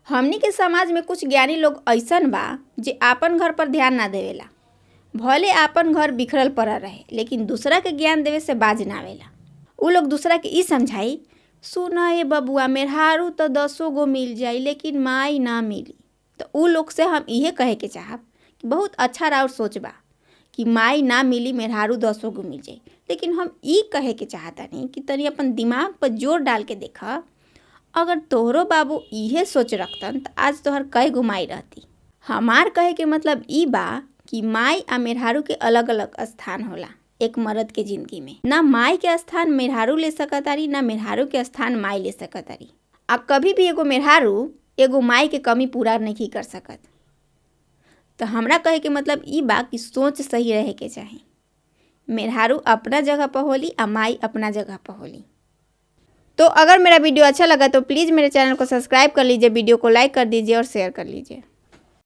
हमनी के समाज में कुछ ज्ञानी लोग ऐसन बा जे आपन घर पर ध्यान ना देवेला। भले आपन घर बिखरल पड़ल रहे, लेकिन दूसरा के ज्ञान देवे से बाज ना आवेला। उ लोग दूसरा के ई समझाई, सुन ए बबुआ, मेहरारू त 10 गो मिल जाई लेकिन माई ना मिली। तो उ लोग से हम इहे कहे के चाहब कि बहुत अच्छा राउर सोच बा कि माई ना मिली, मेहरारू 10 गो मिल जाई, लेकिन हम ई कहे के चाहतानी कि तनी अपन दिमाग पर जोर डाल के देख, अगर तोहरो बाबू इहे सोच रखतन त आज तोहर कई गो माई रहती। हमार कहे के मतलब ई बा कि माई आ मेहरारू के अलग अलग स्थान होला एक मर्द के जिंदगी में। ना माई के स्थान मेहरारू ले सकतारी, ना मेहरारू के स्थान माई ले सकतारी। आ कभी भी एगो मेहरारू एगो माई के कमी पूरा नहीं कर सकत। तो हमरा कहे के मतलब ई बा कि सोच सही रहे के चाही। मेहरारू अपना जगह पर होली आ माई अपना जगह पर होली। तो अगर मेरा वीडियो अच्छा लगा तो प्लीज़ मेरे चैनल को सब्सक्राइब कर लीजिए, वीडियो को लाइक कर दीजिए और शेयर कर लीजिए।